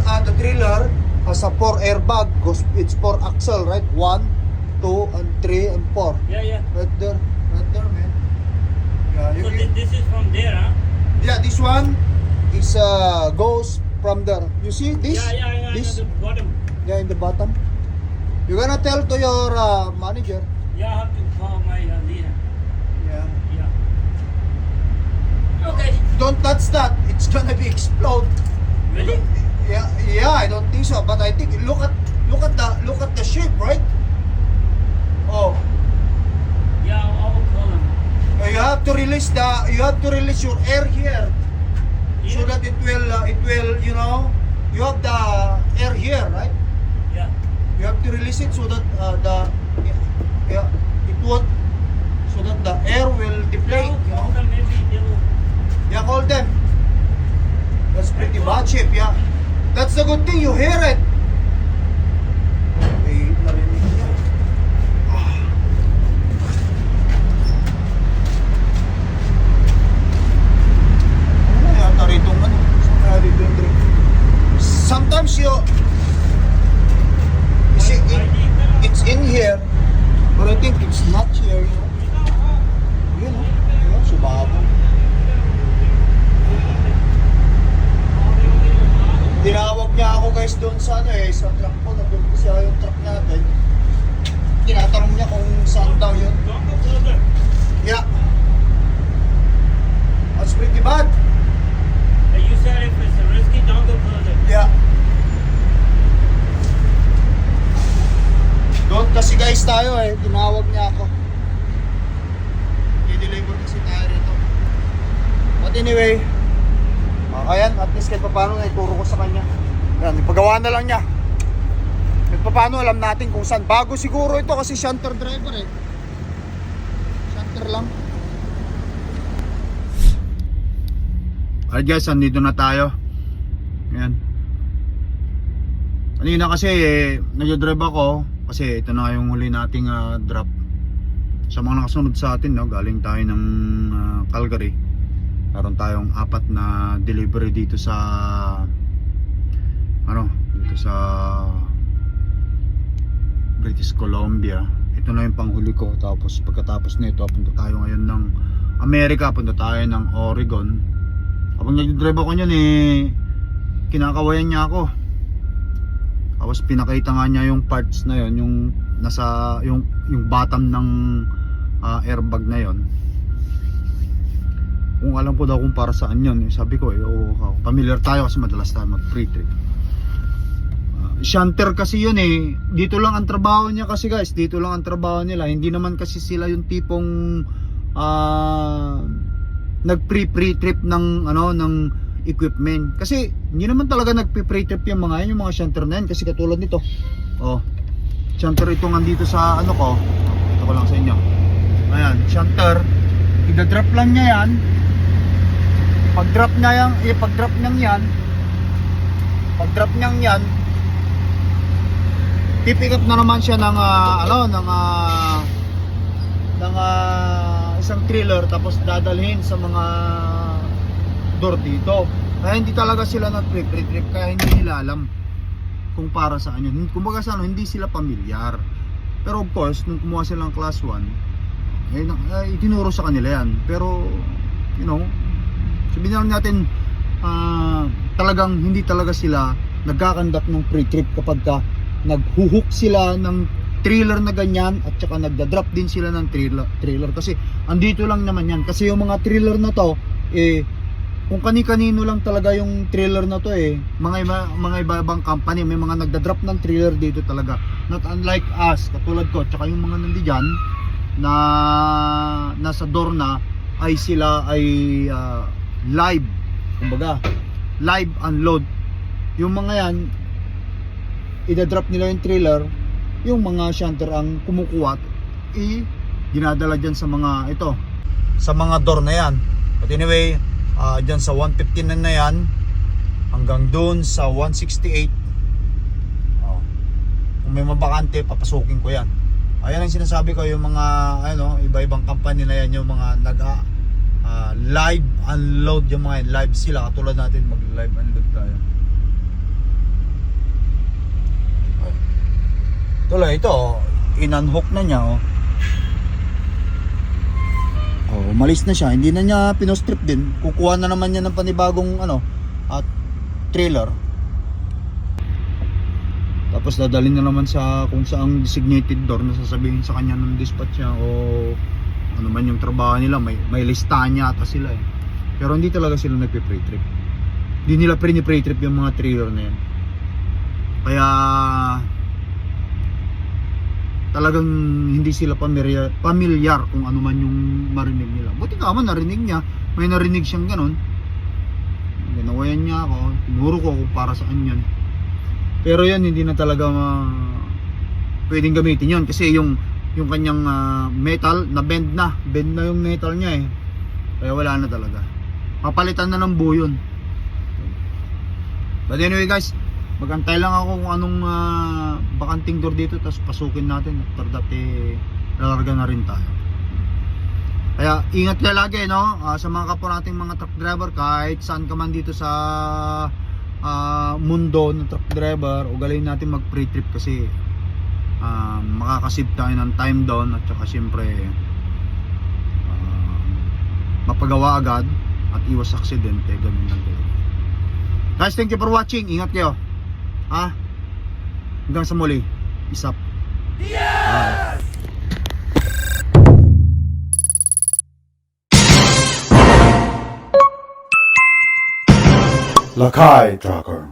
the trailer has a 4 airbag. It's 4 axle, right? 1, 2, and 3, and 4. Yeah. Right there, man. Yeah, So this is from there, huh? yeah, this one is goes from there. You see this? Yeah. This? The bottom. Yeah, in the bottom. You're gonna tell to your manager. Yeah, I have to call my leader. Yeah. Yeah. Okay. Don't touch that. It's gonna be explode. Really? Yeah, I don't think so. But I think look at the shape, right? Oh, Yeah, I will call him. you have to release your air here, so that it will you have the air here, right? Yeah. You have to release it so that it won't, so that the air will deflate. Yeah, I'll call them. Maybe they will. Yeah, call them. That's pretty bad shape, yeah. That's the good thing, you hear it. Eh, narinig niya. Ano na yata rito, ano? Saan kaya rito yung drink? Sometimes see, it's in here, but I think it's not here, you know. Yun, oh. Subabo. Tinawag niya ako guys doon sa sa truck ko, nandun ko siya yung truck natin. Tinatanong niya kung saan daw yun. Don't go further. Yeah. That's pretty bad. But you said if it's risky, don't go further. Yeah. Doon kasi guys tayo tinawag niya ako. I-deliver kasi tayo rito. But anyway, ayan, at least kahit paano naituro ko sa kanya. Ayan, ipagawa na lang niya. Kahit paano alam natin kung saan. Bago siguro ito kasi shunter driver Shunter lang. Alright guys, andito na tayo. Ayan. Kanina kasi nag-drive ako kasi ito na yung huli nating drop. Sa mga nakasunod sa atin, galing tayo ng Calgary. Meron tayong 4 na delivery dito sa British Columbia. Ito na yung panghuli ko. Tapos pagkatapos nito, punta tayo ngayon ng Amerika, punta tayo ng Oregon. Habang nag-drive ako niyan kinakawayan niya ako. Tapos pinakita nga niya yung parts na yon, yung nasa yung bottom ng airbag na yon. Kung alam ko daw kung para saan yun, sabi ko familiar tayo kasi madalas tayo mag free trip. Shunter kasi yun dito lang ang trabaho niya kasi guys, dito lang ang trabaho nila. Hindi naman kasi sila yung tipong nag free trip ng ng equipment. Kasi hindi naman talaga nag free trip yung mga shunter na yan, kasi katulad nito. Shunter ito nga dito sa ko. Ito ko lang sa inyo. Ayan, shunter. I-drop lang niya yan. Pag-drop niya yan, pipick up na naman siya ng isang trailer, tapos dadalhin sa mga door dito. Kaya hindi talaga sila nag-trip, kaya hindi nila alam kung para saan yun. Kumbaga hindi sila pamilyar. Pero of course, nung kumuha silang class 1, itinuro sa kanila yan. Pero sabihin na natin, talagang hindi talaga sila nagkakandak ng pre-trip kapag naghuhook sila ng trailer na ganyan, at saka nagda-drop din sila ng trailer. Kasi andito lang naman yan. Kasi yung mga trailer na to, kung kani-kanino lang talaga yung trailer na to mga iba-ibang company, may mga nagda-drop ng trailer dito talaga. Not unlike us, katulad ko, tsaka yung mga nandiyan na nasa door na sila live, kumbaga live unload. Yung mga yan, i-drop nila yung trailer, yung mga shunter ang kumukuha, ginadala dyan sa mga sa mga door na yan. But anyway, dyan sa 115 na yan hanggang dun sa 168, kung may mabakante, papasukin ko yan. Ayan ang sinasabi ko, yung mga iba-ibang company na yan, yung mga live unload, yung mga live sila, katulad natin mag live unload tayo. Tuloy ito, oh. In-unhook na niya, oh. Oh, umalis na siya. Hindi na niya pinostrip din. Kukuha na naman niya ng panibagong at trailer. Tapos dadalhin na naman sa kung saang designated door na sasabihin sa kanya ng dispatch niya o ano man yung trabaho nila. May listahan niya ata sila eh. Pero hindi talaga sila nagpe-pre-trip. Hindi nila pre-trip yung mga trailer na yan. Kaya talagang hindi sila pamilyar kung ano man yung marinig nila. Buti ka man narinig niya. May narinig siyang ganun. Ginawayan niya ako. Tinuro ko kung para saan yan. Pero yan hindi na talaga pwedeng gamitin yon kasi yung kanyang metal na bend na yung metal niya eh. Kaya wala na talaga. Papalitan na ng buo yun. But anyway guys, magantay lang ako kung anong bakanting door dito, tapos pasukin natin. After that lalarga na rin tayo. Kaya ingat kayo lagi, no? Sa mga kapwa nating mga truck driver, kahit saan ka man dito sa mundo ng truck driver, ugaliin natin mag pre-trip kasi makakasave tayo ng time down at saka syempre mapagawa agad at iwas aksidente. Ganun lang talaga. Guys, thank you for watching. Ingat kayo. Hanggang sa muli. Peace up. Yes! Lakai Trucker.